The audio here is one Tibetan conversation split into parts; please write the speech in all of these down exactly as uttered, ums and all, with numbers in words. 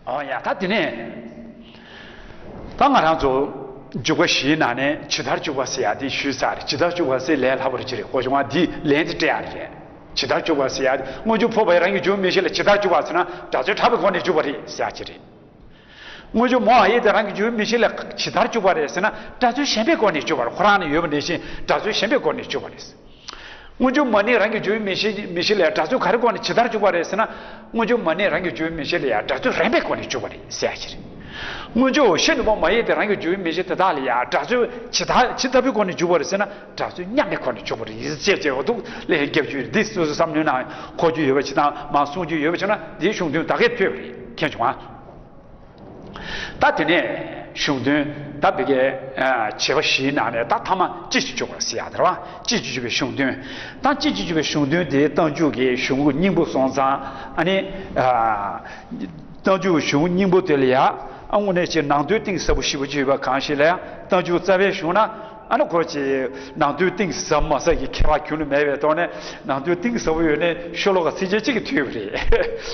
ཨོ་ཡ། ད་དེ་ནས་ད་ང་རང་ཚོ་འཇུག་པ་བཞིའི་ནང་ནས་ཇི་ལྟར་འཇུག་པ་ཟེར་ཡ་དེ་ཞུས་ཚར་རེད། ཇི་ལྟར་འཇུག་པ་ཟེར་ལས་སླ་པོ་རེད་ཅི་རེད། གོ་བྱུང་བ་འདི་ལན་དེ་སྤྲད་ཡ་རེད། ཇི་ལྟར་འཇུག་པ་ཟེར་ཡ་དེ་སྔོན་འཇུག་འཕོ་བའི་རང་གི་འཇུག་མིང་གཞི་ལ་ཇི་ལྟར་འཇུག་པ་ཟེར་ན་སྒྲ་ཚུལ་ཕྲ་བའི་སྒོ་ནས་འཇུག་པ་རེད་ཟེར་ཡ་ཅི་རེད། སྔོན་འཇུག་མ་ཡིན་ཏེ་རང་གི་འཇུག་མིང་གཞི་ལ་ཇི་ལྟར་འཇུག་པ་རེད་ཟེར་ན་སྒྲ་ཚུལ་གཞན་པའི་སྒོ་ནས་འཇུག་པ་རེད། ཁོ་རང་ནས་ཡོད་པ་ནང་བཞིན་སྒྲ་ཚུལ་གཞན་པའི་སྒོ་ནས་འཇུག་པ་རེད། སྔོན་འཇུག་མ་ནི་རང་གི་འཇུག་མིང་གཞི་མིང་གཞི་ལས་སྒྲ་ཚུལ་ག་རེ་སྒོ་ནས་ཇི་ལྟར་འཇུག་པ་རེད་ཟེར་ན། སྔོན་འཇུག་མ་ནི་རང་གི་འཇུག་མིང་གཞི་ལས་ཡང་སྒྲ་ཚུལ་རན་པའི་སྒོ་ནས་འཇུག་པ་རེད་ཟེར་ཡ་ཅི་རེད། སྔོན་འཇུག་ཕྱི་ནུབ་པ་མ་ཡིན་ཏེ་རང་གི་འཇུག་མིང་གཞི་དེ་དག་ལ་ཡང་སྒྲ་ཚུལ་ཇི་ལྟ་ཇི་ལྟ་བུའི་སྒོ་ནས་འཇུག་པ་རེད་ཟེར་ན་སྒྲ་ཚུལ་མཉམ་པའི་སྒོ་ནས་འཇུག་པ་རེད་ཅེས་བྱས་འོ་འདུག་ལས་རྒྱབ་ཆོས་འདི་སོ་སོ་བསམ་བློའི་ནང་གོ་རྒྱུ་ཡོད་པ་ཅིག་དང་མ་གསུང་རྒྱུ་ཡོད་པ་ཅིག་ན་འདིའི་གཞུང་དོན་ད་གས་ཐོས་པ་རེད། མཁྱེན་བྱུང་ཨ། ད་དེ་ནས་གཞུང་དོན་ད་བི་གའི་བྱེད་པ་བཞིའི་ནང་ནས་ད་ཐ་མ་སྤྱི་གཅིག་འཇུག་པ་ཟེར་ཡག་དེ་རེད་བ། སྤྱི་གཅིག་འཇུག་པའི་གཞུང་དོན། ད་སྤྱི་གཅིག་འཇུག་པའི་གཞུང་དོན་དེ་རྟགས་འཇུག་གི་གཞུང་སྙིང་པོ་སོང་ཙང་ཨ་ནི། རྟགས་འཇུག་གཞུང་སྙིང་པོ་དེ་ལ་ཡ་ཨ་དངོས་གནས་ཀྱི་ནང་དོན་གཏིང་ཟབ་པོ་ཞེ་པོ་ཅིག་ཡོད་པ་གང་ཞིག་ལ་ཡ་རྟགས་འཇུག་རྩ་བའི་གཞུང་ན་ཨ་ནི་ཁོ་ཀྱི་ནང་དོན་གཏིང་ཟབ་མ་ཟབ་ཀྱི་ཁྱད་པར་ཁྱོན་ནས་མེད་པའི་ཐོག་ནས་ནང་དོན་གཏིང་ཟབ་པོ་ཡོད་ནས་ཤོ་ལོ་ཀ་ཚིགས་བཅད་གཅིག་གིས་འཐུས་པ་རེད།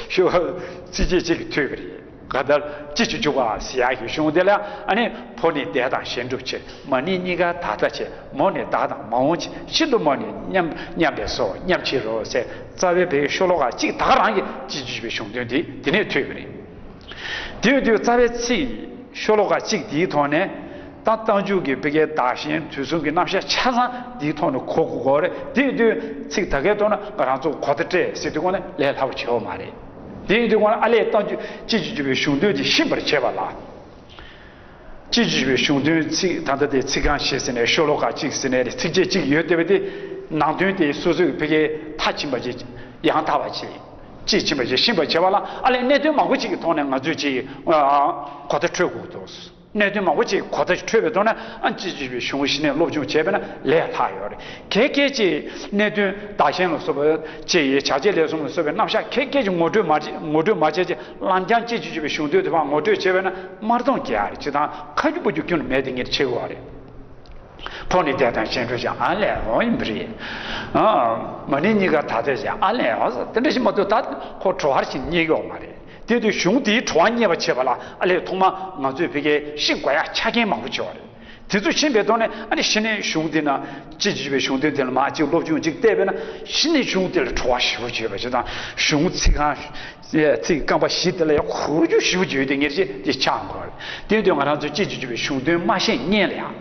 ཤོ་ལོ་ཀ་ཚིགས་བཅད་གཅིག་གིས་འཐུས་པ་རེད། ག་ལྟར་སྤྱི་གཅིག་འཇུག་པ་ཟེར་ཡག་གི་གཞུང་དེ་ལ་ཨ་ནི་འཕོ་ནས་འདས་དང་གཞན་སྒྲུབ་ཕྱིར་མ་ནིང་གཉིས་ཀ་ད་ལྟ་བྱེད་མོ་ནས་བདག་དང་མ་འོངས་བྱེད་ཤིན་ཏུ་མོ་ནས་མཉམ་མཉམ་པས་སོ་མཉམ་བྱེད་རོ་ཟེར་རྩ་བའི་བོད་ཤོ་ལོ་ཀ་གཅིག་ད་ག་རང་གི་སྤྱི་གཅིག་འཇུག་པའི་གཞུང་དོན་དེ་དེ་ནས་ཐོས་པ་རེད། དེ་ཡོད་དུས་རྩ་བའི་ཚིག་ཤོ་ལོ་ཀ་གཅིག་དེའི་ཐོག་ནས་ད་རྟགས་འཇུག་གི་བི་གའི་བདག་གཞན་དུས་གསུམ་གྱི་རྣམ་གཞག་ཆ་ཚང་དེའི་ཐོག་ནས་གོ་དགོས་རེད། དེ་ཡོད་དུས་ཚིག་ད་གའི་ཐོག་ན་ང་རང་ཚོ་གོ་བརྡ་སྤྲད་ཟེར་དུས་གོང་ནས་ལས་སླ་པོ་བྱེད་འོ་མ་རེད། དེ་ཡིན་དུས་གོང་ན་ཨ་ལས་རྟགས་འཇུག་སྤྱི་གཅིག་འཇུག་པའི་གཞུང་དོན་དེ་ཤེས་པར་བྱེད་པ་ལ། སྤྱི་གཅིག་འཇུག་པའི་གཞུང་དོན་ཚིག་ད་ལྟ་དེ་ཚིག་རྐང་བཞི་ཟེར་ནས་ཤོ་ལོ་ཀ་གཅིག་ཟེར་ནས་ཚིགས་བཅད་གཅིག་ཡོད་བསྡད་པ་དེ་ནང་དོན་དེ་སོ་སོའི་བི་གའི་མཐའ་ཕྱིན་པ་ཅིག་ཡང་དག་པ་ཅིག་དཔྱིས་ཕྱིན་པ་ཅིག་ཤེས་པར་བྱེད་པ་ལ་ཨ་ལས་གནད་དོན་མང་པོ་ཅིག་གི་ཐོག་ནས་ང་ཚོས་ཅིག་གོ་བརྡ་འཕྲོད་དགོས་འདུག་གནད་དོན་མང་པོ་ཅིག་གོ་བརྡ་འཕྲོད་པའི་ཐོག་ན་ཨ་སྤྱི་གཅིག་འཇུག་པའི་གཞུང་གཞི་ནས་སློབ་སྦྱོང་བྱས་པ་ན་ལས་སླ་ཡོད་རེད། གལ་སྐད་ཅིག་གནད་དོན་བདག་གཞན་ལ་སོགས་པ་ཅེས་ཡི་བྱ་བྱེད་ལས་གསུམ་ལ་སོགས་པའི་རྣམ་གཞག་གལ་སྐད་ཅིག་ངོ་སྤྲོད་མ་བྱེད་ངོ་སྤྲོད་མ་བྱས་ཅིག་ལམ་རྐྱང་སྤྱི་གཅིག་འཇུག་པའི་གཞུང་དོན་དེ་བར་ངོ་སྤྲོད་བྱས་པ་ན་དམར་གདོང་རྒྱག་ཡ་རེད། ཅི་དང་ཁ་རྒྱུ་པ་རྒྱུ་ཁྱོན་ནས་མེད་དེ་ངེད་བྱེད་དགོས་པ་རེད། འཕོ་ནས་འདས་དང་གཞན་སྒྲུབ་ཀྱང་ཨ་ལས་འོ་ཡིན་པ་རེད། ཨ། མ་ནིང་གཉིས་ཀ་ད་ལྟ་ཀྱང་ཨ་ལས་འོ་ཟེར་དེ་འདྲ་ཞིག་མ་གཏོགས་ད་ཁོ་བྲོ་བར་ཞིག་རྙེད་ཀྱི་ཡོད་མ་རེད། དེ་དུས་གཞུང་དེའི་བྲོ་བ་རྙེད་པར་བྱེད་པ་ལ་ཨ་ལས་ཐོག་མར་ང་ཚོས་བི་གའི་ཤེས་དགོས་ཡ་ཆ་རྐྱེན་མང་པོ་ཅིག་ཡོད་རེད། དེ་ཚོ་ཤེས་པའི་ཐོག་ནས་ཨ་ནི་གཞི་ནས་གཞུང་དེ་ན་སྤྱི་གཅིག་འཇུག་པའི་གཞུང་དོན་དེ་ལ་མར་ཅིག་སློབ་སྦྱོང་ཅིག་བལྟས་པས་ན་གཞི་ནས་གཞུང་དེ་ལ་བྲོ་བ་ཞེ་པོ་ཅིག་ཡོད་པ་ཅིག་དང་གཞུང་ཚིག་རྐང་ཚིག་རྐང་པ་བཞི་དེ་ལ་ཡང་གོ་རྒྱུ་ཞེ་པོ་ཅིག་ཡོད་དེ་ངེད་ཅིག་དེ་ཆགས་དགོས་རེད། དེ་དུས་ང་རང་ཚོས་སྤྱི་གཅིག་འཇུག་པའི་གཞུང་དོན་མ་ཤེས་སྔོན་ལ་ཡང་།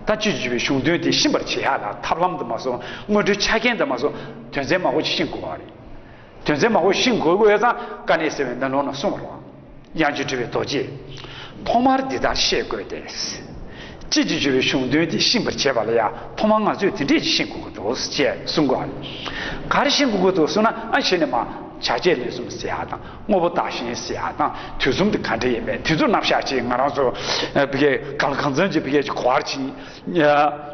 ད་སྤྱི་གཅིག་འཇུག་པའི་གཞུང་དོན་དེ་ཤེས་པར་བྱེད་ཡག་ལ་ཐབས་ལམ་དུ་མ་སོང་སྔོན་འགྲོའི་ཆ་རྐྱེན་དུ་མ་སོང་དོན་ཚན་མང་པོ་ཞིག་ཤེས་དགོས་པ་རེད། དོན་ཚན་མང་པོ་ཤེས་དགོས་དགོས་ཡོད་ཙང་དཀའ་གནད་གསལ་བའི་མེ་ལོང་ན་གསུངས་པ་རེད། དབྱངས་ཅན་གྲུབ་པའི་རྡོ་རྗེས། ཐོག་མར་འདི་ལྟར་ཤེས་དགོས་ཏེ། སྤྱི་གཅིག་འཇུག་པའི་གཞུང་དོན་དེ་ཤེས་པར་བྱེད་པ་ལ་ཡང་ཐོག་མར་ང་ཚོས་དེ་འདྲས་ཤེས་དགོས་ཀྱི་འདུག་ཅེས་གསུང་གོ། ག་རེ་ཤེས་དགོས་ཀྱི་འདུག་གསུངས་ན་ཨ་ཤེས་ནས་མ་བྱ་བྱེད་ལས་གསུམ་ཟེར་ཡག་དང་དངོས་པོ་བདག་གཞན་ཟེར་ཡག་དང་དུས་གསུམ་དེ་ག་འདྲ་ཡིན་མིན་དེ་ཚོ་རྣམ་གཞག་ཅིག་ང་རང་ཚོ་བི་གའི་གང་ལ་གང་འཚམ་ཅིག་བི་གའི་ཅིག་གོ་བར་ཕྱིན།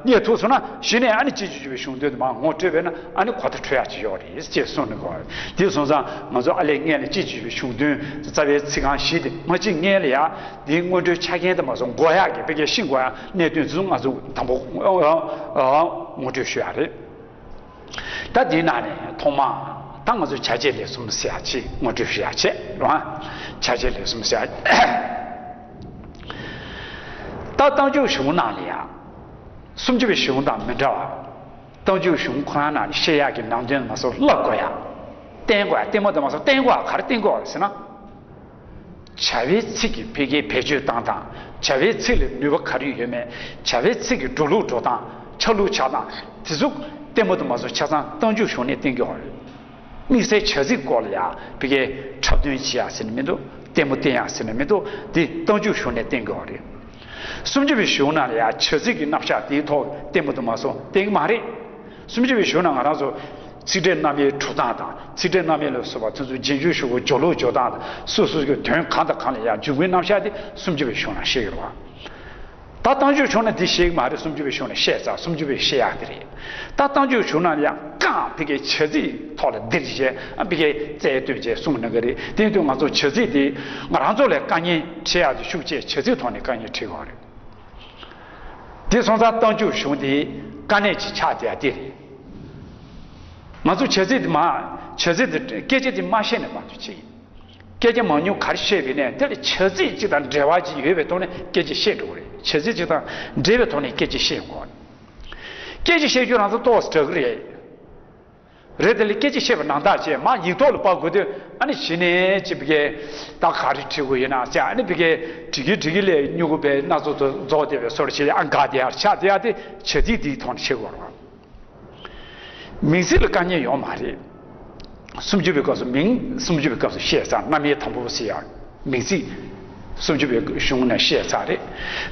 རྙེད་ཐུབ་སོང་ན་གཞི་ནས་ཨ་ནི་སྤྱི་གཅིག་འཇུག་པའི་གཞུང་དོན་དུ་མར་ངོ་སྤྲོད་པས་ན་ཨ་ནི་གོ་བརྡ་འཕྲོད་ཡག་ཅིག་ཡོད་རེད་ཅེས་གསུངས་ནས་གོ། དེ་སོང་ཙང་ང་ཚོ་ཨ་ལས་སྔོན་ལ་སྤྱི་གཅིག་འཇུག་པའི་གཞུང་དོན་རྩ་བའི་ཚིག་རྐང་བཞི་དེ་མ་གཅིག་སྔོན་ལ་ཡ་དེའི་སྔོན་འགྲོའི་ཆ་རྐྱེན་དུ་མ་སོང་དགོས་ཡག་གི་དཔེ་སྐད་ཤེས་དགོས་ཡག་གནད་དོན་ཚོ་ང་ཚོ་དང་པོ་ངོ་སྤྲོད་ཞུ་ཡག་རེད། ད་དེའི་ནང་ནས་ཐོག་མ་ད་ང་ཚོ་བྱ་བྱེད་ལས་གསུམ་ཟེར་ཡག་ཅིག་ངོ་སྤྲོད་ཞུ་ཡག་བྱས་རོགས་ཨ། བྱ་བྱེད་ལས་གསུམ་ཟེར་ཡག་ད་རྟགས་འཇུག་གཞུང་ནང་ལ་ཡང་། སུམ་ཅུ་པའི་གཞུང་དང་མི་འདྲ་བར། རྟགས་འཇུག་གཞུང་ཁོ་རང་ནང་ནས་བཤད་ཡག་གི་ནང་དོན་མ་སོགས་བསླབ་དགོས་ཡ། བསྟན་དགོས་ཡ་ལྟད་མོ་དེ་མ་སོགས་བསྟན་དགོས་ཡ་ག་རེ་བསྟན་དགོས་ཟེར་ན། བྱ་བའི་ཚིག་གི་ཕ་གིའི་བེད་སྤྱོད་སྟངས་དང་བྱ་བའི་ཚིག་ལ་ནུས་པ་ག་རེ་ཡོད་མེད་བྱ་བའི་ཚིག་གི་འགྲོ་ལུགས་འགྲོ་སྟངས་ཆ་ལུགས་ཆགས་སྟངས་དེ་ཚོ་ལྟད་མོ་དེ་མ་སོགས་ཆ་ཚང་རྟགས་འཇུག་གཞུང་ནས་བསྟན་དགོས་པ་རེད། དམིགས་བསལ་བྱ་ཚིག་སྐོར་ལ་ཡང་བི་གའི་འཁྲབ་སྟོན་བྱེད་ཡག་ཟེར་ནས་མི་འདུག་ལྟད་མོ་བསྟན་ཡག་ཟེར་ནས་མི་འདུག་འདི་རྟགས་འཇུག་གཞུང་ནས་བསྟན་དགོས་པ་རེད། སུམ་ཅུ་པའི་གཞུང་ནང་ལ་ཡང་བྱ་ཚིག་གི་རྣམ་གཞག་དེའི་ཐོག་ལྟད་མོ་དུ་མ་སོང་བསྟན་གྱི་མ་རེད། སུམ་ཅུ་པའི་གཞུང་ནང་ང་རང་ཚོ་ཚིག་ཕྲད་རྣམ་དབྱེའི་གྲུབ་སྟངས་དང་ཚིག་ཕྲད་རྣམ་དབྱེ་ལ་སོགས་པ་དེ་ཚོ་རྗེས་འཇུག་གཞུག་གུ་སྦྱོར་ལུགས་སྦྱོར་སྟངས་དང་སོ་སོ་སོའི་དོན་གང་དང་གང་ལ་ཡང་འཇུག་པའི་རྣམ་གཞག་དེ་སུམ་ཅུ་པའི་གཞུང་ནང་བཤད་ཡོད་རེད་བ། ད་རྟགས་འཇུག་གཞུང་ན་འདི་བཤད་ཀྱི་མ་རེད། སུམ་ཅུ་པའི་གཞུང་ན་བཤད་ཚར། སུམ་ཅུ་པའི་བཤད་ཡག་དེ་རེད། ད་རྟགས་འཇུག་གཞུང་ན་ཡང་རྐང་དེ་གའི་བྱ་ཚིག་ཐོག་ལ་འདིར་བྱས་ཨ་བི་གའི་རྩལ་སྟོན་བྱས་གསུངས་གནང་གི་རེད། དེ་དུས་ང་ཚོ་བྱ་ཚིག་དེ་ང་རང་ཚོ་ལས་དཀའ་ངལ་འཕྲད་ཡག་དེ་ཤུགས་ཆེ་བྱ་ཚིག་ཐོག་ནས་དཀའ་ངལ་འཕྲད་ཀྱི་ཡོད་རེད། དེ་སོང་ཙང་རྟགས་འཇུག་གཞུང་དེ་དཀའ་གནད་ཅིག་ཆགས་བསྡད་ཡག་དེ་རེད། ང་ཚོ་བྱ་ཚིག་དེ་མ་བྱ་ཚིག་དེ་སྐད་ཆ་དེ་མ་བཤད་ནས་མ་འདུག་ཅིག་སྐད་ཆ་མང་ཉུང་ག་རེ་བཤད་པ་ཡིན་ནའི་དེ་ལ་བྱ་ཚིག་ཅིག་དང་འབྲེལ་བ་ཅིག་ཡོད་པའི་ཐོག་ནས་སྐད་ཆ་བཤད་འགྲོ་གི་རེད། བྱ་ཚིག་ཅིག་དང་འབྲེལ་བའི་ཐོག་ནས་སྐད་ཆ་བཤད་དགོས། སྐད་ཆ་བཤད་རྒྱུ་རང་ཚོ་ཏོག་ཙམ་དྲག་གི་རེད། རེད། དེ་ལ་སྐད་ཆ་བཤད་པ་ནང་ལྟར་བྱས་མར་ཡིག་ཐོག་ལ་ཕབ་དགོས་དུས། ཨ་ནི་གཞི་ནས་ཅིག་བི་གའི་ད་ག་རེ་བྲིས་དགོས་ཡིན་ན་ཟེར། ཨ་ནི་བི་གའི་བྲིས་ཀྱི་བྲིས་ཀྱི་ལས་སྨྱུ་གུ་བས་སྣ་ཚོགས་སུ་རྫོགས་བསྡད་པའི་བཟོ་འདྲ་ཞིག་ལ། ཨ། འགག་བསྡད་ཡ་ཆགས་བསྡད་ཡ་དེ་བྱ་ཚིག་འདིའི་ཐོག་ནས་བཤད་དགོས་རེད་བ། མིང་ཚིག་ལ་དཀའ་ངལ་ཡོད་མ་རེད། སུམ་ཅུ་པའི་སྐབས་སུ་མིང་། སུམ་ཅུ་པའི་སྐབས་སུ་བཤད་ཚར། རྣམ་དབྱེ་དང་པོ་ཟེར་ཡ་མིང་ཚིག་སུམ་ཅུ་པའི་གཞུང་ནས་བཤད་ཚར་རེད།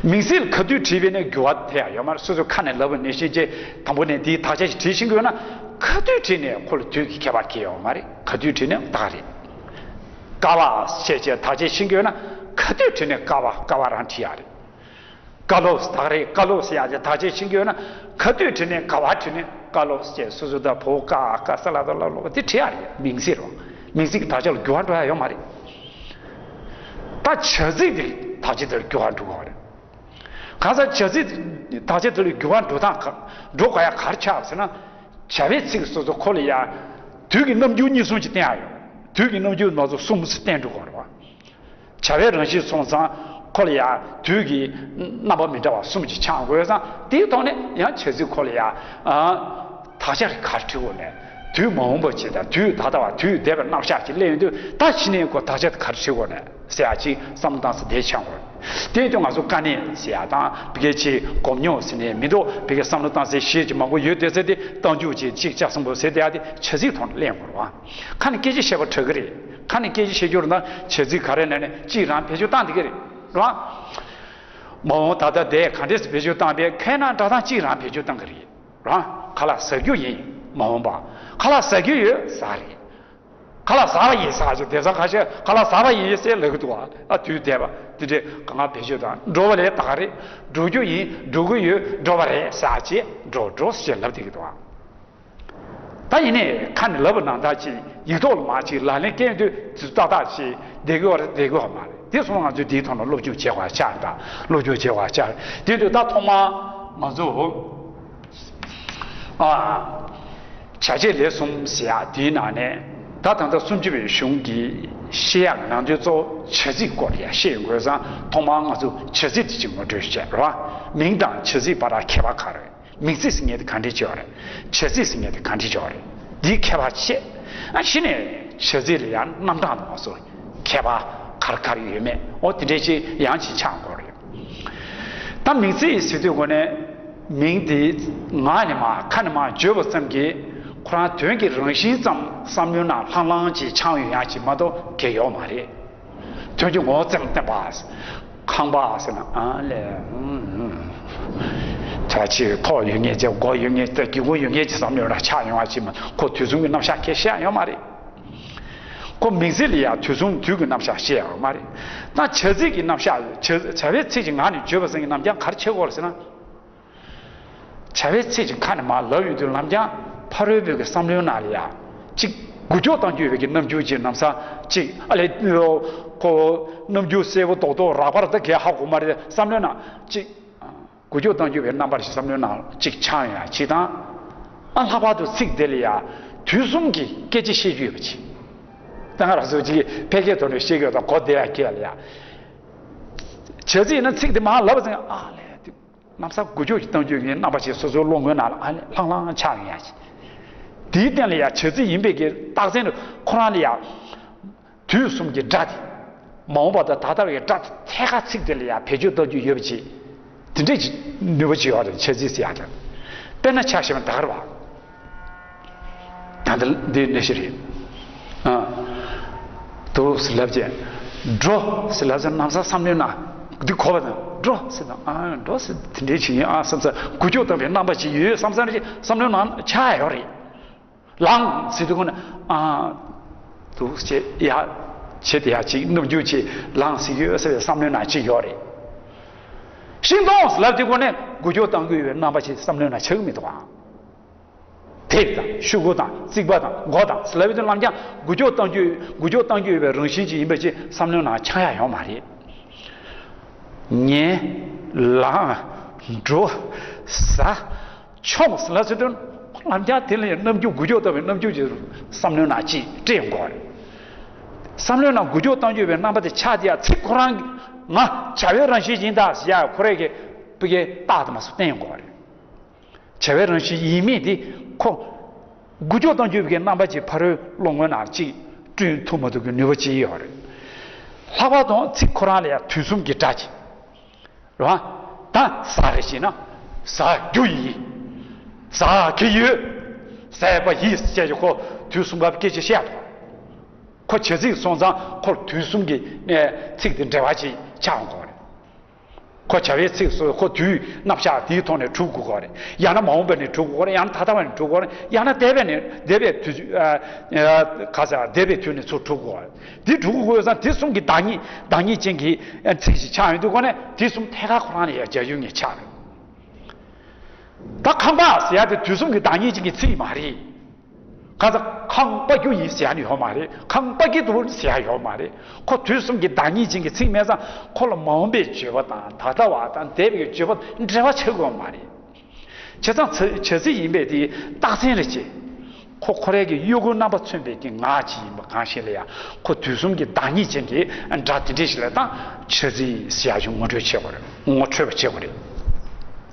མིང་ཚིག་ལ་ག་དུས་བྲིས་པ་ཡིན་ནའི་འགྱུར་བ་ཐེབས་ཡ་ཡོད་མ་རེད། སོ་སོ་ཁ་ནས་ལབ་པ་ནང་བཞིན་བྱས། དང་པོ་ནས་འདིའི་དག་ཆ་ཞིག་བྲིས་ཤེས་ཀྱི་ཡོད་ན། ག་དུས་བྲིས་ནའི་ཁོ་ལ་དུས་ཀྱི་ཁྱད་པར་གང་ཡང་ཡོད་མ་རེད། ག་དུས་བྲིས་ནའི་ད་ག་རེད། ཀ་བ་བཤད་བྱས་དག་ཆ་ཤེས་ཀྱི་ཡོད་ན། ག་དུས་བྲིས་ནའི་ཀ་བ། ཀ་བ་རང་བྲིས་ཡ་རེད། ཀ་ལོ་ཟེར། ད་ག་རེད། ཀ་ལོ་ཟེར་ཡ་དེ་དག་ཆ་ཤེས་ཀྱི་ཡོད་ན། ག་དུས་བྲིས་ནའི་ག་བ་བྲིས་ནའི་ཀ་ལོ་ཟེར། སོ་སོ་ད་བོ་ཀ་ཀ་ས་ལ་ད་ལ་ལོ་དེ་བྲིས་ཡ་རེད། མིང་ཚིག་རེད། མིང་ཚིག་གི་དག་ཆ་ལ་འགྱུར་བ་འགྲོ་ཡ་ཡོད་མ་རེད། ད་བྱ་ཚིག་དེ་དག་ཆ་དེར་འགྱུར་བ་འགྲོ་གི་རེད། གང་ཟག་བྱ་ཚིག་དག་ཆ་དེ་ལ་འགྱུར་བ་འགྲོ་སྟངས་ག་འགྲོ་དགོས་ཡ་ག་རེ་ཆགས་ཟེར་ན། བྱ་བའི་ཚིག་སོ་སོ་ཁོ་ལ་ཡ་དུས་ཀྱི་རྣམ་འགྱུར་གཉིས་གསུམ་ཅིག་བསྟན་ཡ་ཡོད། དུས་ཀྱི་རྣམ་འགྱུར་མ་གཏོགས་གསུམ་བསྟན་འགྲོ་དགོས་རེད་བ། བྱ་བའི་རང་བཞིན་སོང་ཙང་ཁོ་ལ་ཡང་དུས་ཀྱི་རྣམ་པ་མི་འདྲ་བ་གསུམ་གྱིས་ཆགས་དགོས་ཙང་། དེའི་ཐོག་ནས་ཡང་བྱ་ཚིག་ཁོ་ལ་ཡང་དག་ཆ་ག་རེ་བྲིས་དགོས་ནས། དུས་མ་འོངས་པ་ཅིག་དང་། དུས་ད་ལྟ་བ། དུས་འདས་པའི་རྣམ་གཞག་ཅིག་སླེབས་ཡོང་དུས། ད་གཞི་ནས་ཁོ་དག་ཆ་ག་རེ་བྲིས་དགོས་ནས་ཟེར་ཡ་ཅིག་བསམ་བློ་བཏང་ས་དེ་ཆགས་དགོས། དེ་ཡིན་དུས་ང་ཚོ་དཀའ་གནད་ཟེར་ཡ་དང་། བི་གའི་ཅིག་སྒོམ་ཉོག་ཟེར་ནས་མི་འདུག་བི་གའི་བསམ་བློ་བཏང་སའི་གཞི་ཅིག་མང་པོ་ཡོད་བསྡད་ས་དེ། རྟགས་འཇུག་ཅིག་གཅིག་ཆ་གསུམ་པོ་ཟེར་བསྡད་ཡ་དེ་བྱ་ཚིག་ཐོག་ནས་གླེང་དགོས་རེད་བ། ཁ་ནས་སྐད་ཆ་བཤད་པ་དྲག་གི་རེད། ཁ་ནས་སྐད་ཆ་བཤད་རྒྱུ་རེད་ན། བྱ་ཚིག་ག་རེ་ནས་ནས་གཅིག་རང་བེད་སྤྱོད་བཏང་བསྡད་ཀྱི་རེད་ར། མ་འོངས་ད་ལྟ་འདས་ག་འདྲས་སེ་བེད་སྤྱོད་བཏང་པས། ཁེ་ན་སྒྲ་གདངས་གཅིག་རང་བེད་སྤྱོད་བཏང་གི་རེད་ར། ཁ་ལག་ཟ་རྒྱུ་ཡིན། མ་འོངས་པ། ཁ་ལག་ཟ་རྒྱུ་ཡོད། ཟ་རེད། ཁ་ལག་ཟ་བ་ཡིན། ཟ་ཅིག་དེང་སང་ཁ་ཤས་ཁ་ལག་ཟ་བ་ཡིན་ཟེར་ལབ་ཀྱི་འདུག་བ། ཨ། དུས་འདས་པ་དེ་འདྲས་གང་ག་བེད་སྤྱོད་དང་། འགྲོ་བ་ལས་ད་ག་རེད། འགྲོ་རྒྱུ་ཡིན། འགྲོ་གི་ཡོད། འགྲོ་བ་རེད། ཟ་ཅིག་འགྲོ་འགྲོ་ཟེར་ལབ་བསྡད་ཀྱི་འདུག་བ། ད་ཡིན་ནའི་ཁ་ནས་ལབ་པ་ནང་ལྟར་ཅིག་ཡིག་ཐོག་ལ་མར་ཅིག་ལག་ལེན་བཀལ་དུས་ཙི་ཏག་ཏག་ཅིག་བསྡད་དགོས་པ་རེད། བསྡད་དགོས་པ་མ་རེད། དེ་སོང་ང་ཚོས་དེའི་ཐོག་ནས་སློབ་སྦྱོང་བྱེད་དགོས་ཆགས། ད་སློབ་སྦྱོང་བྱེད་དགོས་ཆགས། དེ་དུས་ད་ཐོག་མར་ང་ཚོ། ཨ། བྱ་བྱེད་ལས་གསུམ་ཟེར་ཡ་དེའི་ནང་ནས། ད་ད་ལྟ་སུམ་ཅུ་པའི་གཞུང་གི་བཤད་ཡག་ནང་དོན་གཙོ་བོ་བྱ་ཚིག་སྐོར་ལ་ཡ་བཤད་དགོས་ཙང་། ཐོག་མར་ང་ཚོ་བྱ་ཚིག་དེ་ཅིག་ངོ་སྤྲོད་བྱས་རེད་བ། མིང་དང་བྱ་ཚིག་བར་ལ་ཁྱད་པར་ག་རེ། མིང་ཚིག་ཟེར་མཁན་དེ་ག་འདྲས་ཅིག་ཡོད་རེད། བྱ་ཚིག་ཟེར་མཁན་དེ་ག་འདྲས་ཅིག་ཡོད་རེད། འདིའི་ཁྱད་པར་བཤད། ཨ། གཞི་ནས་བྱ་ཚིག་ལ་ཡང་རྣམ་གྲངས་དང་སོགས་ཁྱད་པར་ག་རེ་ག་རེ་ཡོད་མེད། འོ་དེ་འདྲས་ཅིག་ཡང་ཅིག་ཆགས་དགོས་རེད། ད་མིང་ཚིག་ཟེར་དུས་སྒོ་ནས་མིང་དེ་ངག་ནས་མར་ཁ་ནས་མར་བརྗོད་པ་ཙམ་གྱིས་ཁོ་རང་དོན་གྱི་རང་བཞིན་ཙམ་བསམ་བློའི་ནང་ལྷང་ལྷང་ཅིག་འཆང་ཡོང་ཡག་ཅིག་མ་གཏོགས་གང་ཡོད་མ་རེད། དོན་གྱི་ངོ་བོ་ཙམ་བསྟན་པ། ཁང་པ་ཟེར་ན། ཨ་ལས། ཨུམ། ཨུམ། ད་ཅིག་ཐོག་ཡོད་མཁན་ཅིག། སྒོ་ཡོད་མཁན་ཅིག། སྒེའུ་ཁུང་ཡོད་མཁན་ཅིག་བསམ་བློའི་ནང་ཆགས་ཡོང་བ་ཅིག་མ། ཁོ་དུས་མཚུངས་ཀྱི་རྣམ་གཞག་གང་ཡང་བཤད་ཡོད་མ་རེད། ཁོ་མིང་ཚིག་ལ་ཡང་དུས་མཚུངས་དུས་ཀྱི་རྣམ་གཞག་བཤད་ཡོད་མ་རེད། ད་བྱ་ཚིག་གི་རྣམ་གཞག། བྱ་བྱ་བའི་ཚིག་ཅིག་ངག་ནས་བརྗོད་པ་ཙམ་གྱི་རྣམ་རྐྱང་ག་རེ་བྱེད་དགོས་རེད་ཟེར་ན། བྱ་བའི་ཚིག་ཅིག་ཁ་ནས་མར་ལབ་ཡོང་དུས་ལམ་རྐྱང་ཕ་རོལ་པོའི་གི་བསམ་བློའི་ནང་ལ་ཡ་ཅིག་འགུལ་སྐྱོད་གཏང་རྒྱུ་ཡོད་པའི་གི་རྣམ་འགྱུར་ཅིག་ལམ་སང་ཅིག། ཨ་ལས། ཁོ་རྣམ་འགྱུར་གསལ་པོ་རྡོག་རྡོག་རགས་པ་རེད། ད་གས་ཧ་གོ་མ་རེད། བསམ་བློའི་ནང་ཅིག་འགུལ་སྐྱོད་གཏང་རྒྱུ་ཡོད་པའི་རྣམ་པ་ཞིག་བསམ་བློའི་ནང་ཅིག་འཆང་ཡ་ཅིག་དང་། ཨ། ལྷག་པར་དུ་ཚིག་དེ་ལ་ཡ་དུས་གསུམ་གྱི་སྐད་ཆ་བཤད་རྒྱུ་ཡོད་པ་ཅིག། ད་ང་རང་ཚོ་ཅིག་ཕལ་སྐད་ཐོག་ནས་བཤད་རྒྱུ་དང་གོ་བདེ་བ་སྐད་ལ་ཡ། བྱ་ཚིག་ཡིན་ན་ཚིག་དེ་མར་ལབ་པ་ཙམ། ཨ་ལས། ལམ་སང་འགུལ་སྐྱོད་ཀྱི་གཏང་རྒྱུ་ཡིན་རྣམ་པ་ཞིག་སོ་སོའི་བློ་ངོའི་ནང་ལ་ཨ་ལས་ལྷང་ལྷང་ཆགས་ཡོང་ཡ་ཞིག། དེའི་སྟེང་ལ་ཡ་བྱ་ཚིག་ཡིན་པའི་གི་རྟགས་མཚན་དུ་ཁོ་རང་ལ་ཡ་དུས་གསུམ་གྱི་སྒྲ་དེ། མ་འོངས་པ་དང་ད་ལྟ་བའི་སྒྲ་དེ་ཐད་ཀར་ཚིག་དེ་ལ་ཡ་བེད་སྤྱོད་གཏང་རྒྱུ་ཡོད་པ་ཅིག། དེ་འདྲས་ཀྱི་ནུས་པ་ཅིག་ཡོད་རེད། བྱ་ཚིག་ཟེར་ཡ་དེ། དཔེར་ན་ཆ་བཞག་ན་ད་ག་རེད་བ། ད་འདི་འདི་ནས་ཤི་རེད། ཨ། འདུག་ཟེར་ལབ་རྗེས། འགྲོ་ཟེར་ལབ་ཙང་ལམ་སང་བསམ་བློའི་ནང་འདི་གོ་བ་དང་། འགྲོ་ཟེར་དང་། ཨ། འགྲོ་ཟེར་དེ་འདྲའི་བྱེད་ཡིན་ཨ་བསམ་ས། འགུལ་སྐྱོད་བཏང་བའི་རྣམ་པ་ཞིག་ཡོད་བསམ་ས་ནས་བསམ་བློའི་ནང་ཆགས་ཡོད་རེད། ལངས་ཟེར་དུས་ཀུན་ནས། ཨ། འདུག་ཟེར་ཡ། བྱེད་དེ་ཡ་ཅིག་རྣམ་འགྱུར་ཅིག་ལངས་ཟེར་ཡོད་ཟེར་བའི་བསམ་བློའི་ནང་ཅིག་ཡོད་རེད། ཤིང་སྡོང་ཟེར་ལབ་དུས་ཀུན་ནས་འགུལ་སྐྱོད་གཏང་གི་ཡོད་པའི་རྣམ་པ་ཞིག་བསམ་བློའི་ནང་ཆགས་ཀྱི་མི་འདུག་ཨ། དེབ་དང་ཤོག་གུ་དང་རྩིག་པ་དང་མགོ་དང་ཟེར་ལབ་ཡོང་དུས་ལམ་རྐྱང་འགུལ་སྐྱོད་གཏང་རྒྱུ། འགུལ་སྐྱོད་གཏང་རྒྱུ་ཡོད་པའི་རང་བཞིན་ཅིག་ཡིན་པ་ཅིག་བསམ་བློའི་ནང་འཆང་ཡ་ཡོད་མ་རེད། ཉལ། ལངས། འགྲོ། ཟ། མཆོངས་ཟེར་ལབ་ཚེ་དོན་ལམ་རྐྱང་དེ་ལ་ཡང་རྣམ་འགྱུར། འགུལ་སྐྱོད་ལྟ་བུའི་རྣམ་འགྱུར་ཅིག་བསམ་བློའི་ནང་ཅིག་སྤྲད་དགོས་རེད། བསམ་བློའི་ནང་འགུལ་སྐྱོད་གཏོང་རྒྱུ་བའི་རྣམ་པ་དེ་ཆགས་དེ་ཡང་ཚིག་ཁོ་རང་གི་ང་བྱ་བའི་རང་བཞིན་ཡིན་ད་ཟེར་ཡ་ཁོ་རེ་གི་ཕ་གི་རྟགས་དེ་མ་སོ་བསྟན་དགོས་རེད། བྱ་བའི་རང་བཞིན་ཡིན་མིན་དེ་ཁོ་འགུལ་སྐྱོད་གཏོང་རྒྱུ་བའི་རྣམ་པ་ཅིག་ཕ་རོལ་བློ་ངོའི་ནང་ཅིག་བསྐྲུན་ཐུབ་མ་ཐུབ་ཀྱི་ནུས་པ་ཅིག་ཡོད་རེད། ལྷག་པར་དུ་ཚིག་ཁོ་རང་ལ་ཡང་དུས་གསུམ་གྱི་སྒྲ་ཅིག་རེད་བ། ད་ཟ་རེ་བྱས་ན་ཟ་རྒྱུ་ཡིན། ཟ་གི་ཡོད། ཟས་པ་ཡིན་ཟེར་གྱི་ཁོ་དུས་གསུམ་ག་སྐད་ཆ་བཤད་དོ། ཁོ་བྱ་ཚིག་སོང་ཙང་ཁོར་དུས་གསུམ་གྱི་ཚིག་དེ་འབྲེལ་བ་ཅིག་ཆགས་འོང་གི་རེད། ཁོ་བྱ་བའི་ཚིག་སོ་ཁོ་དུས་རྣམ་གཞག་དེའི་ཐོག་ནས་གྲུབ་དགོས་ཀྱི་རེད། ཡང་ན་མ་འོངས་པ་ནས་གྲུབ་དགོས་ཀྱི་རེད། ཡང་ན་ད་ལྟ་བ་ནས་གྲུབ་དགོས་ཀྱི་རེད། ཡང་ན་འདས་པ་ནས་འདས་པའི་དུས་ཨ་ཨ་ག་ས་འདས་པའི་དུས་ནས་ཚུར་གྲུབ་དགོས་ཀྱི་རེད། འདི་གྲུབ་དགོས་ཀྱི་ཡོད་ཙང་དེ་གསུམ་གྱི་བདག་ཉིད་བདག་ཉིད་ཅན་གྱི་ཚིག་ཅིག་ཆགས་ཡོང་དུས་ཁོ་ནས་དེ་གསུམ་ཐད་ཀར་ཁོ་རང་ལ་ཡང་སྦྱར་ཡོང་ངེས་ཆགས་རེད། ད་ཁང་པ་ཟེར་ཡ་དེ་དུས་གསུམ་གྱི་བདག་ཉིད་ཅན་གྱི་ཚིག་མ་རེད། ག་ས་ཁང་པ་རྒྱུ་ཡིན་ཟེར་ཡ་ནི་ཡོད་མ་རེད། ཁང་པ་གི་འདུག་ཟེར་ཡ་ཡོད་མ་རེད། ཁོ་དུས་གསུམ་གྱི་བདག་ཉིད་ཅན་གྱི་ཚིག་མེད་ཙང་ཁོ་ལ་མ་འོངས་པའི་བརྗོད་པ་དང་ད་ལྟ་བ་དང་འདས་པའི་བརྗོད་པ་འབྲེལ་བ་ཆགས་དགོས་མ་རེད། བྱས་ཙང་བྱ་བྱ་ཚིག་ཡིན་པས་དེ་རྟགས་མཚན་རེད་ཅེ། ཁོ་ཁོ་རའི་གི་གཡོ་འགུལ་རྣམ་པ་མཚོན་པའི་གི་ངག་ཅིག་ཡིན་པ་གང་ཞིག་ལ་ཡང་ཁོ་དུས་གསུམ་གྱི་བདག་ཉིད་ཅན་གྱི་སྒྲ་དེ་འདྲ་ཞིག་ལ་ད་བྱ་ཚིག་ཟེར་ཡ་ཞིག་ངོ་སྤྲོད་བྱེད་དགོས་རེད། ངོ་འཕྲོད་པ་བྱེད་དགོས་རེད།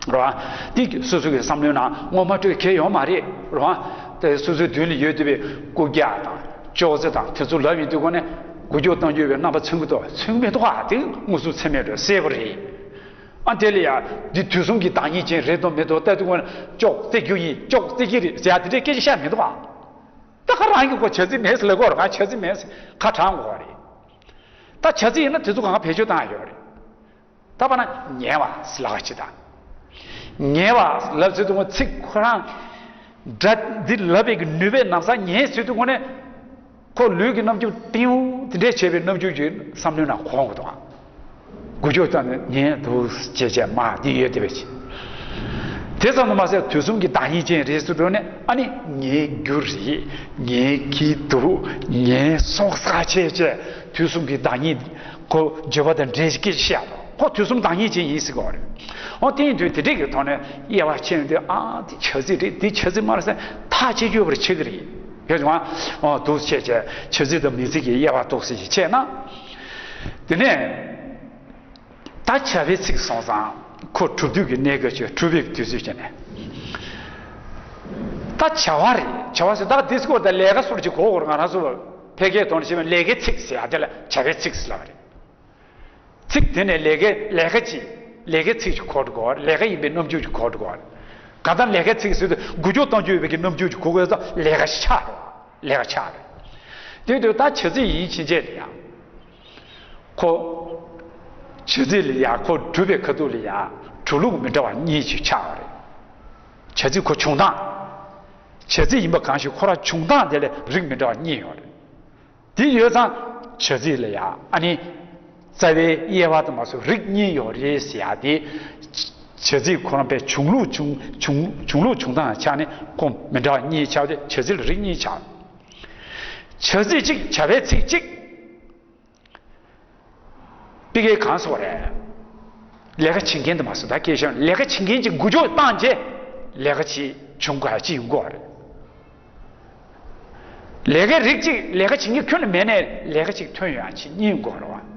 རེད་བ། དེ་སོ་སོ་གི་བསམ་བློའི་ནང་ངོ་མ་སྤྲོད་གལ་ཡོད་མ་རེད། རེད་བ། དེ་སོ་སོའི་མདུན་ལ་ཡོད་བསྡད་པའི་རྐུབ་བཀྱག་དང་ཅོག་ཙེ་དང་དེ་ཚོ་ལབ་ཡོང་དུས་ཁོ་ནས་འགུལ་སྐྱོད་གཏོང་རྒྱུ་བའི་རྣམ་པ་མཚོན་གྱི་འདུག་མཚོན་མི་འདུག་ཨ་དེ་མངོན་སུམ་ཚད་མས་འགྲོ་གསལ་པོ་རེད། ཨ་དེ་ལ་ཡ་འདི་དུས་གསུམ་གྱི་བདག་ཉིད་ཅན་རེད་དམ་མེད་དམ་ལྟ་དུས་ཁོ་ནས་ཅོག་ཙེ་རྒྱུ་ཡིན་ཅོག་ཙེ་གྱི་རེད་ཟེར་ཡ་དེ་འདྲའི་སྐད་ཆ་བཤད་མི་འདུག་ཨ། ད་ཁ་རང་གི་ཁོ་བྱ་ཚིག་མེད་ཟེར་ལབ་དགོས་རེད། ང་བྱ་ཚིག་མེད་ཟེར་ཁ་གྲག་དགོས་རེད། ད་བྱ་ཚིག་ཡིན་ན་དེ་ཚོ་གང་བེད་སྤྱོད་བཏང་ཡ་ཡོད་རེད། ད་བར་ན་ཉལ་བ་ཟེར་ལབ་ཅིག་དང་། ཉལ་བ་ལབ་ཚུལ་དུ་ཁོ་ཚིག་ཁོ་རང་སྒྲ་འདི་ལབ་པའི་གི་ནུས་པའི་ན་བཟའ་ཉལ་ཚུལ་དུ་ཁོ་ནས་ཁོ་ལུས་ཀྱི་རྣམ་འགྱུར་ཏིའུ་དེ་འདྲས་བྱས་པའི་རྣམ་འགྱུར་གྱི་བསམ་བློའི་ནང་གོ་འོང་གི་འདུག་ཨ། འགུལ་སྐྱོད་བཏང་ནས་ཉལ་འདུག་ཅེས་བྱས་མ་འདི་ཡོད་དེ་བས་ཅི། དེ་ཙམ་དུ་མ་ཟད་དུས་གསུམ་གྱི་བདག་ཉིད་ཅན་རེད་ཟེར་དུས་ནས་ཨ་ནི་ཉལ་རྒྱུ་རེད། ཉལ་གྱི་འདུག་ཉལ་སོང་ས་བྱས་བྱས་དུས་གསུམ་གྱི་བདག་ཉིད་ཁོ་བརྗོད་པ་དང་འབྲེལ་གྱི་སྐད་ཆ་བཤད་དོ། ཁོ་དུས་གསུམ་བདག་ཉིད་ཅན་ཡིན་ཟེར་གྱི་ཡོད་རེད། འོ་དེ་ཡིན་དུས་དེ་འདྲས་ཀྱི་ཐོག་ནས་དབྱེ་བ་ཕྱེ་ཡོང་དུས་ཨ་འདི་བྱ་ཚིག་རེད། འདི་བྱ་ཚིག་མ་རེད་ཟེར་ཐག་བཅད་རྒྱུ་བར་བྱེད་ཀྱི་རེད། ཡོད་ཙང་འོ་འདུག་བྱས་བྱས་བྱ་ཚིག་དང་མིང་ཚིག་གི་དབྱེ་བ་འདུག་ཟེར་ཞིག་བྱས་ན། དེ་ནས་ད་བྱ་བའི་ཚིག་སོང་ཙང་ཁོ་གྲུབ་དུས་ཀྱི་གནས་སྐབས་ཀྱི་གྲུབ་པའི་དུས་ཚོད་ཀྱི་ནས། ད་བྱ་བ་རེད། བྱ་བ་ཟེར་ད་འདི་སྐོར་ད་ལས་ཀ་སོར་གྱི་གོ་གོར་ང་རང་ཚོ་ཕལ་སྐད་ཐོག་ནས་བཤད་པ་ལས་ཀའི་ཚིག་ཟེར་ཡ་དེ་ལ་བྱ་བའི་ཚིག་ཟེར་ལབ་པ་རེད། ཚིག་དེ་ནས་ལས་ཀའི་ལས་ཀ་ཅིག་ལས་ཀའི་ཚིག་ཅིག་གོ་འགྲོ་གོ་ལས་ཀ་ཡིན་པའི་རྣམ་འགྱུར་ཅིག་གོ་འགྲོ་གོ་གང་ལྟར་ལས་ཀའི་ཚིག་ཟེར་དུས་འགུལ་སྐྱོད་གཏོང་རྒྱུ་ཡོད་པའི་གི་རྣམ་འགྱུར་ཅིག་གོ་དགོས་ཙང་ལས་ཀ་ཆགས་རེད། ལས་ཀ་ཆགས་རེད། དེ་དུས་ད་བྱ་ཚིག་ཡིན་ཕྱིན་ཆད་ལ་ཡང་ཁོ། བྱ་ཚིག་ལ་ཡང་ཁོ་གྲུབ་པའི་ཁ་ཐུག་ལ་ཡང་གྲུབ་ལུགས་མི་འདྲ་བ་གཉིས་ཅིག་ཆགས་པ་རེད། བྱ་ཚིག་ཁོ་བྱུང་སྟངས། བྱ་ཚིག་ཡིན་པ་གང་ཞིག་ཁོ་རང་བྱུང་སྟངས་དེ་ལ་རིགས་མི་འདྲ་བ་གཉིས་ཡོད་རེད། དེ་ཡོད་ཙང་བྱ་ཚིག་ལ་ཡང་ཨ་ནི། རྩ་བའི་དབྱེ་བ་དུ་མ་སོགས་རིགས་གཉིས་ཡོད་རེད་ཟེར་ཡ་དེ། བྱ་ཚིག་ཁོ་རང་པའི་བྱུང་ལུགས་བྱུང་བྱུང་བྱུང་ལུགས་བྱུང་སྟངས་ཆ་ནས་ཁོ་མི་འདྲ་བ་གཉིས་ཆགས་ཏེ་བྱ་ཚིག་ལ་རིགས་གཉིས་ཆགས། བྱ་ཚིག་གཅིག་བྱ་བའི་ཚིག་གཅིག་ཕ་གིའི་གང་སོགས་རེད། ལས་ཀ་བྱེད་མཁན་དུ་མ་སོང་ད་སྐད་ཆ་ལས་ཀ་བྱེད་མཁན་གྱིས་འགུལ་སྐྱོད་བཏང་རྗེས་ལས་ཀ་ཅིག་བྱུང་དགོས་ཅིག་ཡོང་དགོས་རེད། ལས་ཀའི་རིགས་གཅིག་ལས་ཀ་བྱེད་མཁན་ཁྱོན་ནས་མེད་ནས་ལས་ཀ་ཅིག་ཐོན་ཡོང་ཅིག་གཉིས་ཡོང་དགོས་རེད་བ།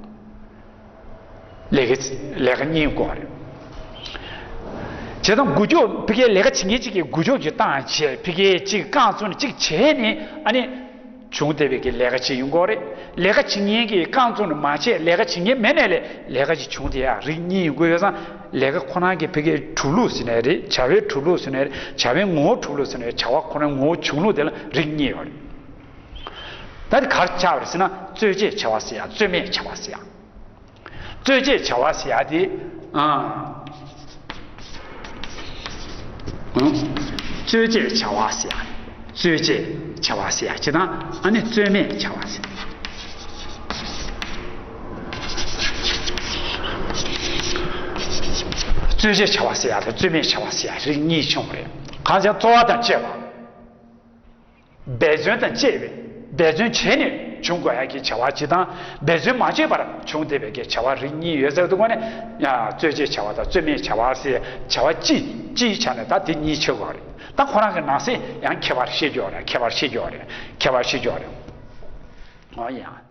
ལས་ཀ་ལས་ཀ་གཉིས་ཡོང་དགོས་རེད། བྱས་ཙང་འགུལ་སྐྱོད་ཕ་གིའི་ལས་ཀ་བྱེད་མཁན་གཅིག་གིས་འགུལ་སྐྱོད་ཅིག་བཏང་རྗེས་ཕ་གིའི་ཅིག་རྐང་བཙུགས་ནས་ཅིག་བྱས་ནས་ཨ་ནི། བྱུང་བསྡད་པའི་གི་ལས་ཀ་ཅིག་ཡོང་གི་རེད། ལས་ཀ་བྱེད་མཁན་གྱིས་རྐང་བཙུགས་ནས་མ་བྱས་ལས་ཀ་བྱེད་མཁན་མེད་ནས་ལས་ལས་ཀ་ཅིག་བྱུང་དེ་ཡང་རིགས་གཉིས་ཡོང་གི་ཡོད་ཙང་ལས་ཀ་ཁོ་རང་གི་ཕ་གིའི་གྲུབ་ལུགས་ཟེར་ནའི་རེད། བྱ་བའི་གྲུབ་ལུགས་ཟེར་ནའི་རེད། བྱ་བའི་ངོ་བོ་གྲུབ་ལུགས་ཟེར་ནའི་རེད། བྱ་བ་ཁོ་རང་ངོ་བོ་བྱུང་ལུགས་དེ་ལ་རིགས་གཉིས་ཡོད་རེད། ད་དེ་ག་རེ་ཆགས་པ་རེད་ཟེར་ན་རྩོད་བྱེད་བྱ་བ་ཟེར་ཡ་རྩོད་མེད་བྱ་བ་ཟེར་ཡ། རྩོད་བྱེད་བྱ་བ་ཟེར་ཡ་དེ། ཨ། རྩོད་བྱེད་བྱ་བ་ཟེར་ཡ། རྩོད་བྱེད་བྱ་བ་ཟེར་ཡ་ཅི་དང་ཨ་ནི་རྩོད་མེད་བྱ་བ་ཟེར། རྩོད་བྱེད་བྱ་བ་ཟེར་ཡ་དང་རྩོད་མེད་བྱ་བ་ཟེར་ཡ་རིགས་གཉིས་བྱུང་བ་རེད། གང་ཟེར་རྩོལ་བ་དང་བཅས་པ། འབད་བརྩོན་དང་བཅས་པའི་འབད་བརྩོན་བྱས་ནས་བྱུང་དགོས་ཡ་གི་བྱ་བ་སྤྱི་དང་འབད་བརྩོན་མ་བྱས་པར་བྱུང་བསྡད་པའི་གི་བྱ་བ་རིགས་གཉིས་ཡོད་ཟེར་འདུག་ག་ནས་ཡང་རྩོད་བྱེད་བྱ་བ་དང་རྩོད་མེད་བྱ་བ་ཟེར་བྱ་བ་སྤྱི་སྤྱིའི་ཆ་ནས་ད་དེ་གཉིས་ཕྱེ་དགོས་རེད། ད་ཁོ་རང་གི་ནང་གསེས་ཡང་ཁྱད་པར་ཤེས་རྒྱུ་རེད། ཁྱད་པར་ཤེས་རྒྱུ་རེད། ཁྱད་པར་ཤེས་རྒྱུ་རེད། ཨོ་ཡ།